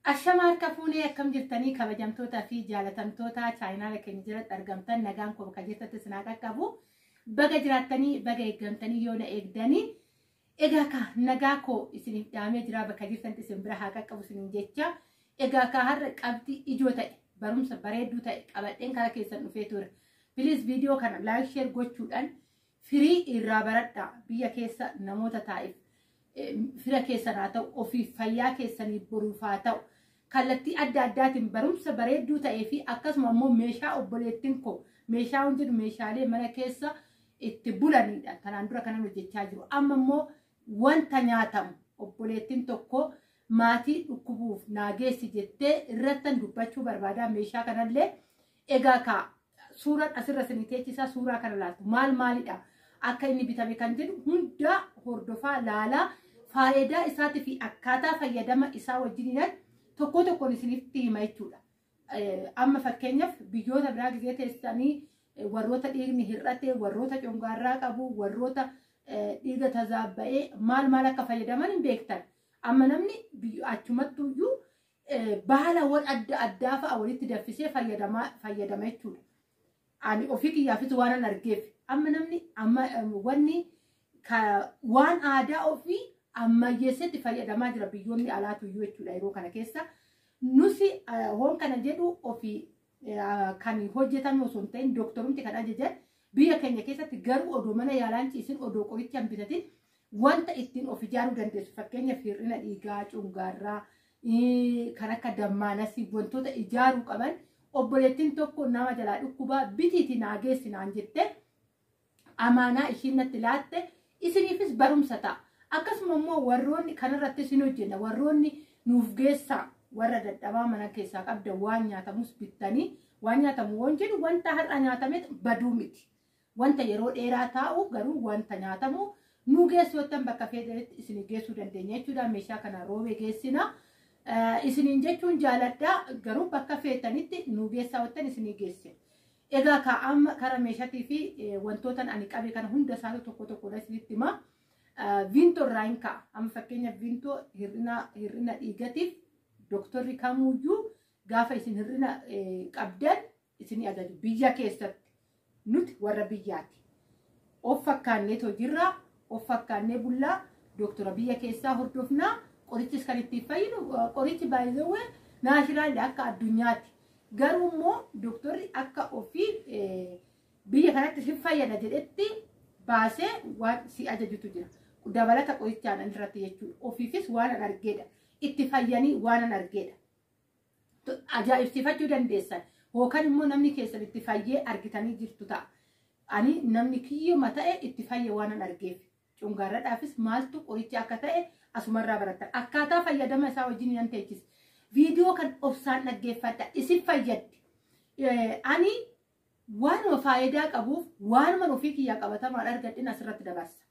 Ashama harka fuunee, akkam jirtanii, kabajamtootaa fi jaalatamtoota chaayinaala keenya jalatti argamtan? Nagaan koo bakka jirtatti isin haa qaqqabu. Baga jiraattanii, baga eeggamtanii, yoo na eegdanii. Egaa ka nagaa koo isiniif dhaamee jira, bakka jirtanitti isin bira haa qaqqabu isiniin jecha. Egaa ka har'a qabxii ijoo ta'e, barumsa bareedduu ta'e qabadheen karaa keessan dhufee ture. Please, viidiyoo kana like, share gochuudhaan firii irraa baradhaa. Biyya keessa namoota taa'eef, fira keessan haa ta'u, ofiif fayyaa keessanii boruuf haa ta'u, kallattii adda addaatiin barumsa bareedduu ta'ee fi akkasuma immoo meeshaa obboleettiin koo, meeshaa hin jedhu, meeshaalee mana keessa itti bulanidha. Kanaan dura kanan hojjechaa jiru. Amma immoo wanta nyaatamu obboleettiin tokko maatii dhukkubuuf naageessi jettee irrattan dubbachuu barbaada. Meeshaa kanallee egaa kaa suuraan asirra isinii teechisaa, suuraa kana laaltu, maal maalidha akka inni bitame kan jedhu hunda hordofaa laalaa, faayidaa isaatii fi akkaataa fayyadama isaa wajjiniin tokko tokkoon isinitti hima jechuudha. Amma fakkeenyaaf biyyoota biraa gizee teessanii warroota dhiigni hir'ate, warroota congaarraa qabu, warroota dhiiga tazaabba'ee maal maal akka fayyadaman hin beektan. Amma namni achumattuyyuu baalawwan adda addaa fa'a walitti danfisee fayyadama jechuudha. Ani ofii kiyyaafis waan an argeef, amma namni amma wanni waan aadaa ofii ammayyeessetti fayyadamaa jira biyyoonni alaatuyyuu jechuudha yeroo kana keessa. Nusi hoon kana jedhu ofii kan hojjetame osoo hin ta'in dooktorumti kan ajajan, biyya keenya keessatti garuu odoo mana yaalaan ciisin, odoo qoricha hin bitatin wanta ittiin of ijaaruu dandeessu, fakkeenyaaf hir'ina dhiigaa, cungaarraa, kan akka dammaanasii, wantoota ijaaruu qaban, obboleettiin tokko nama jalaa dhukkubaa bitiiti naa geessi naan jette, amaanaa ishiin natti laatte isiniifis barumsa ta'a. Akkasuma immoo warroonni kanarrattis hin hojjenna, warroonni nuuf geessaa, warra dadhabaa mana keessaa qabda, waan nyaatamus bittanii, waan nyaatamu waan jedhu wanta har'a nyaatame baduu miti. Wanta yeroo dheeraa taa'u garuu wanta nyaatamu nu geessu yootan bakka feetanitti isin geessuu dandeenya jechuudha. Meeshaa kana roobee geessina. Isiniin jechuun jaaladha, garuu bakka feetanitti nu geessaa yootan isinii geessina. Egaa ka amma kara meeshaatii fi wantoota ani qabe kana hunda isaatu tokko tokkodha isinitti hima. Viintoo irraa hin ka'a. Amma fakkeenyaaf viintoo hir'ina dhiigatiif dooktorri kamuyyuu gaafa isin hir'ina qabdan isinii ajaju biyya keessatti. Nuti warra biyyaati. Of fakkaannee hojiirraa, of fakkaannee bullaa, dooktora biyya keessaa hordofnaa, qorichis kan ittiin fayyinu qorichi baay'ee natural akka addunyaati. Garuu immoo dooktorri akka ofii biyya kanatti si fayyada jedhetti baasee waan si ajajutu jira. Dabalata qorichaan irratti jechuudha. Ofiifis waan an argeedha. Itti fayyanii waan an argeedha. Ajaa'ibsiifachuu dandeessan. Yookaan immoo namni keessan itti fayyee argitanii jirtu ta'a. Ani namni kiyyuma ta'e itti fayye waan an argeef. Cungaarradhaafis maaltu qoricha akka ta'e asumarraa barattan. Akkaataa fayyadama isaa wajjin nan teechise. Viidiyoo kan obsaan dhaggeeffadha. Isin fayyaddi. Ani waanuma faayidaa qabuuf, waanuma ofii kiyyaa qabatamaan argadhin asirratti dabarsa.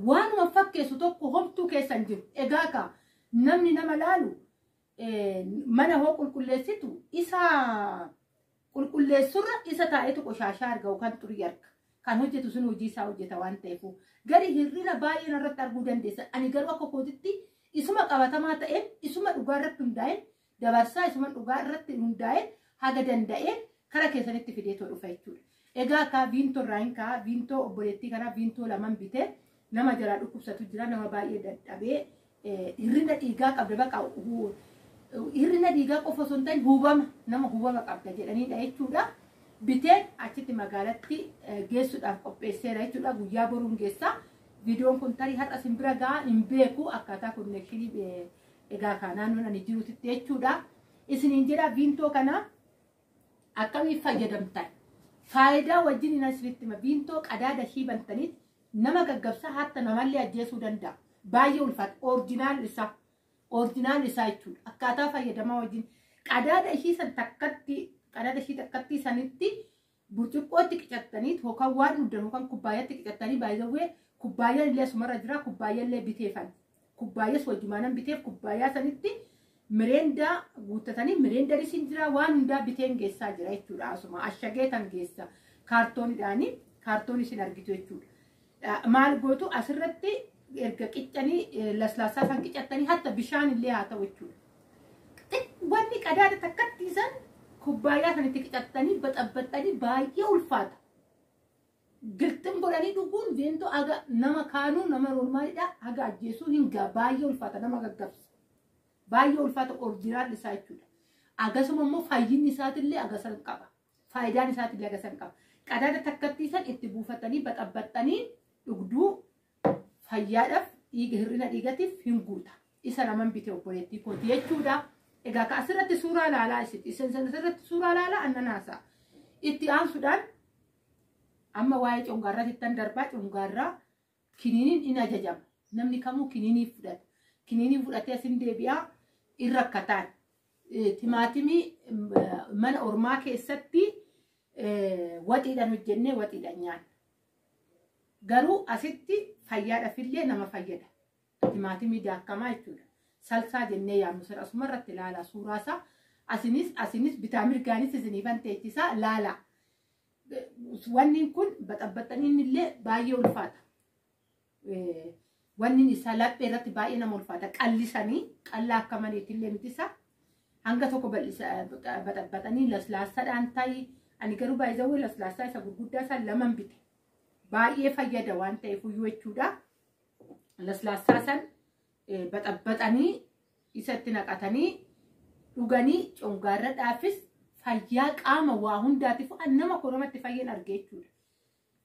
Waanuma fakkeessu tokko homtuu keessa hin jiru. Egaa ka namni nama laalu mana hoo qulqulleessitu, isa qulqulleessurra isa taa'etu qoshaashaa arga yookaan xurii arga. Kan hojjetu sun hojii isaa hojjeta waan ta'eef. Gari hir'ina baay'een irratti arguu dandeessa. Ani garuu akka kootitti isuma qabatamaa ta'een, isuma dhugaa irratti hundaa'een dabarsaa, isuma dhugaa irratti hundaa'een haga danda'een kara keessanitti fideetoo dhufa jechuudha. Egaa akka viintoo irraa hin ka'a. Viintoo obboleettii kanaa viintoo laman bitee, nama jalaa dhukkubsatu jira, nama baay'ee dadhabee, hir'ina dhiigaa qabda, baqa hir'ina dhiigaa qofa osoo hin ta'in hubama, nama hubama qabda jedhanidha jechuudha. Biteen achitti magaalatti geessuudhaaf qopheesseera jechuudha. Guyyaa boruun geessaa. Viidiyoon kun tarii har'a isin bira gahaa hin beeku, akkaataa connection egaa kaa naannoon ani jirutti jechuudha. Isiniin jedha, viintoo kana akkamiin fayyadamtan? Faayidaa wajjin hin asirratti hima. Viintoo qadaada ishii bantaniit nama gaggabsaa, hatta namallee ajjeesuu danda'a. Baay'ee ulfaata. Original isaa. Original isaa jechuudha. Akkaataa fayyadamaa wajjin qadaada ishii san takkatti, qadaada ishii takkatti sanitti burcuqqootti qicattanii yookaan waan dhugdan yookaan kubbaayyaatti qicattanii, baay'ee kubbaayyaan illee asumarra jira, kubbaayyaa illee biteefan. Kubbaayyaas wajjumaanan biteef, kubbaayyaa sanitti mireendaa guuttatanii, mireendaanis hin jira, waan hundaa biteen geessaa jira jechuudha. Asuma ashageetan geessa kaartoonidhaanii, kaartoon isin argitu jechuudha. Maal gootu? Asirratti erga qiccanii, laslaasaa san qicattanii, hatta bishaan illee haa ta'u jechuudha. Wanni qadaada takkatti san kubbaayyaa sanatti qicattanii baxabbaxanii baay'ee ulfaata. Gilxim godhanii dhuguun veentoo haga nama kaanuu nama normaalidha haga ajjeesuu hin gaa baay'ee ulfaata nama gaggabsa. Baay'ee ulfaata orjinaal isaa jechuudha. Akkasuma immoo fayyinni isaatillee agasan qaba. Faayidaan isaatillee agasan qaba. Qadaada takkatti san itti buufatanii baxabbaxanii dhugduu fayyaadhaaf dhiiga hir'ina dhiigatiif hin guuta. Isa laman bite obboleettii kooti jechuudha. Egaa ka asirratti suuraa ilaalaa isin asirratti suuraa ilaalaa annanaasaa. Itti aansuudhaan amma waa'ee congaarraa ittan darbaa congaarraa kiniiniin in ajajama. Namni kamuu kiniinii fudhata. Kiniinii fudhatee asin deebi'aa in rakkataan. Timaatimii mana ormaa keessatti waxiidhaan hojjennee waxiidhaan nyaanna. Garuu asitti fayyaadhaafillee nama fayyada. Timaatimii daakamaa jechuudha. Salsaa jennee yaamnu sana asuma irratti ilaalaa suuraa isaa. Asinis bitaa mirgaanis isiniifan teechisaa ilaalaa. Wanni kun baxabbaxaniin illee baay'ee ulfaata. Wanni isaa laphee irratti baay'ee nama ulfaata. Qallisanii qallaa akka maleetti miti isa. Hanga tokko baxabbaxanii laslaassaadhaan ta'i. Ani garuu baay'ee laslaassaa isa gurguddaa isaa laman bite. Baay'ee fayyada waan ta'eef iyyuu jechuudha. Laslaassaa san baxabbaxanii isatti naqatanii dhuganii congaarradhaafis fayyaa qaama waa hundaatiif nama koromatti fayyeen argee jechuudha.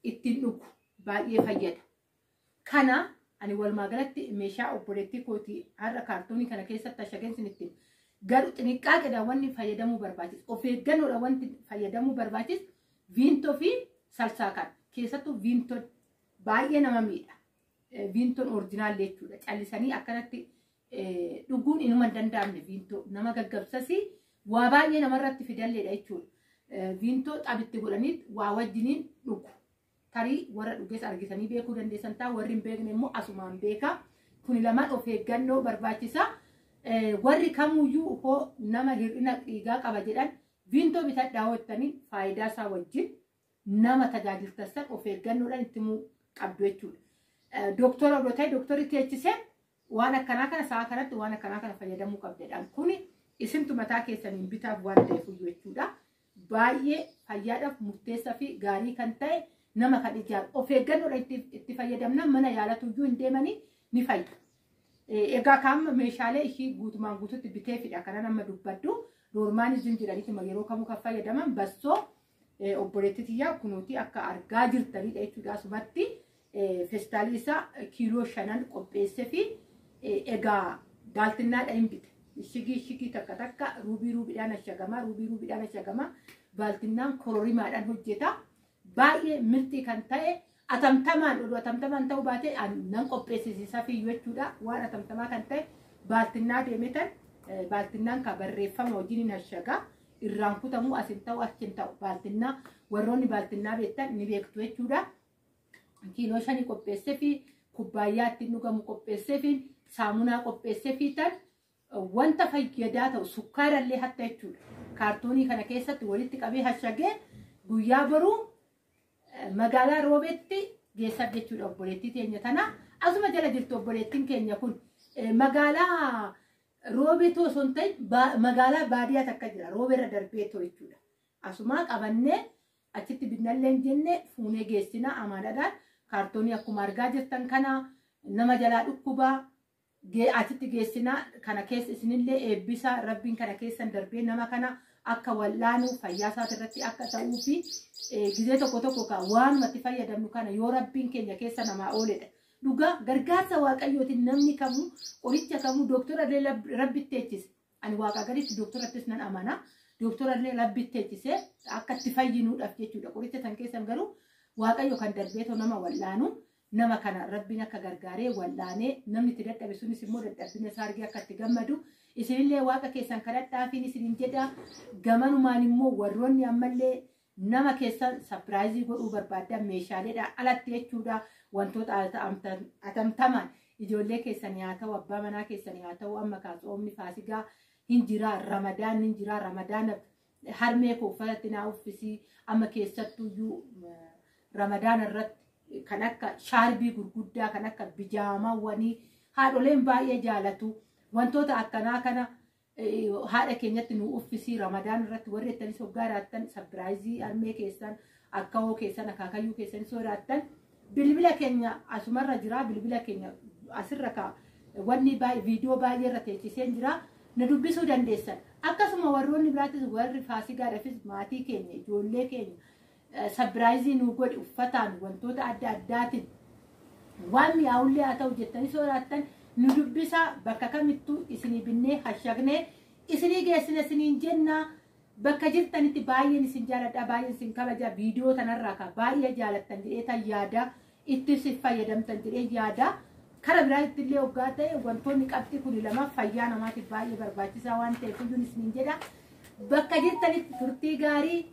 Ittiin dhugu baay'ee fayyada. Kana ani walumaa galatti meeshaa obboleettii kootii har'a kaartoonii kana keessatti ashageen ittiin garuu xiniqqaaqeedhaan wanni fayyadamuu barbaachisu. Of eeggannoodhaan wanti fayyadamuu barbaachisu viintoo fi salsaa kana. Keessattuu viintoon baay'ee nama miidha. Viintoon orjinaal jechuudha. Callisanii akkanatti dhuguun inuma hin danda'amne viintoo nama gaggabsasii waa baay'ee namarratti fidalleedha jechuudha. Viintoo xabitti godhanii waa wajjiniin dhugu. Tarii warra dhugees argisanii beekuu dandeessan ta'a warri hin beekne immoo asumaan beeka. Kuni lamaan of eeggannoo barbaachisa. Warri kamuyyuu hoo nama hir'ina dhiigaa qaba jedhan viintoo bitadhaa hojjetanii faayidaa isaa wajjin nama tajaajiltan of eeggannoodhaan itti himuu qabdu jechuudha. Dooktora odoo ta'e dooktorri teechisee waan akkanaa kana sa'a kanatti waan akkanaa kana fayyadamuu qabdedhaan kuni isintu mataa keessaniin bitaaf waan ta'eef jechuudha. Baay'ee fayyaadhaaf murteessaa fi gaarii kan ta'e nama kan ijaaru of eeggannoodhaan itti fayyadamna mana yaalatu iyyuu hin deemanii ni fayyu. Egaa kaama meeshaalee ishii guutumaan guututti bitee fidha kana nama dubbaddu noormaanis hin jedhaniituma yeroo kamuu kan fayyadaman bassoo obboleettii tiyyaa kunuuti akka argaa jirtanidha jechuudha. Asumatti feestaalii isaa kiiloo 5 qopheessee fi egaa baaltinnaadha hin bite. Ishigii takka takka ruubii ruubiidhaan ashagamaa baaltinnaan kororimaadhaan hojjeta. Baay'ee mirxii kan ta'e atamtamaan oduu atamtamaan ta'uu baate nan qopheessisiisaa fi jechuudha. Waan atamtamaa kan ta'e baaltinnaa deemetan baaltinnaan kan barreeffama wajjin hin ashagaa. Irraan kutamuu as hin ta'u achi hin ta'u baaltinnaa warroonni baaltinnaa beektan ni beektu jechuudha. Kiiloo 5 qopheessee fi kubbaayyaa ittiin dhugamu qopheessee fi saamunaa qopheessee fi tan wanta fayyadaa ta'u sukkaarallee hatta jechuudha. Kaartoonii kana keessatti walitti qabee hashagee guyyaa boruu magaalaa Roobeetti geessaaf jechuudha obboleettii teenya tana. Asuma jala jirtu obboleettiin keenya kun magaalaa Roobeetoo osoo hin ta'in magaalaa baadiyyaa takka jira. Roobeerra darbeetoo jechuudha. Asumaa qabannee achitti binnallee hin jenne fuunee geessina amaanaadhaan kaartoonii akkuma argaa jirtan kana nama jalaa dhukkubaa achitti geessina kana keessa isinillee eebbisa rabbiin kana keessan darbee nama kana akka wallaanuu fayyaa isaati irratti akka ta'uu fi gizee tokko tokko kan waanumatti fayyadamnu kana yoo rabbiin keenya keessa namaa ooledha. Dhugaa gargaarsa waaqayyootiin namni kamuu qoricha kamuu dooktora illee rabbitti teechise. Ani waaqa gaditti dooktorattis nan amana. Dooktora illee rabbitti teechise akka itti fayyinuudhaaf jechuudha. Qoricha san keessan garuu waaqayyo kan darbeetoo nama wallaanu nama kana rabbiin akka gargaaree wallaanee namni itti dadhabe sunis immoo dadhabina isaa argee akka itti gammadu isinillee waaqa keessan kadhadhaafiin isinin jedha. Gamanumaan immoo warroonni ammallee nama keessan sapiraayizii godhuu barbaadan meeshaaleedhaan alatti jechuudha. Wantoota atamtaman ijoollee keessan haa ta'u abbaa manaa keessan haa ta'u amma kaasooomni faasigaa hin jira ramadaan hin jira ramadaana harmee koo uffatatti naa uffisii amma keessattuyyuu ramadaana irratti kan akka shaarbii gurguddaa kan akka bijaamawwanii haadholeen baay'ee jaalatu wantoota akkanaa kana Haadha keenyatti nu uffisii Ramadaan irratti warri jettanis hoggaa jiraattan, surprise harmee keessan, akkawoo keessan, akaakayyuu keessan soo jiraattan, bilbila keenya asumarra jira. Bilbila keenya asirra ka wanni viidiyoo baay'ee irra teechiseen jira, na dubbisuu dandeessan. Akkasuma warroonni biraattis, warri faasigaadhaafis maatii keenya, ijoollee keenya surprise nu godhi uffataan, wantoota adda addaatiin, waan mi'aawullee haa ta'u jettanii soo jiraattan, nu dubbisa. Bakka kamittuu isinii binnee hashagnee isinii geessine isiniin jenna. Bakka jirtanitti baay'een isin jaaladha, baay'een isin kabaja. Viidiyoo tanarraa ka baay'ee jaalattan jedhee tan yaada, itti isin fayyadamtan jedhee yaada. Kara biraatti illee hoggaa ta'e, wantoonni qabxii kuni lama fayyaa namaatiif baay'ee barbaachisaa waan ta'eef iyyuu isiniin jedha. Bakka jirtanitti turtii gaarii.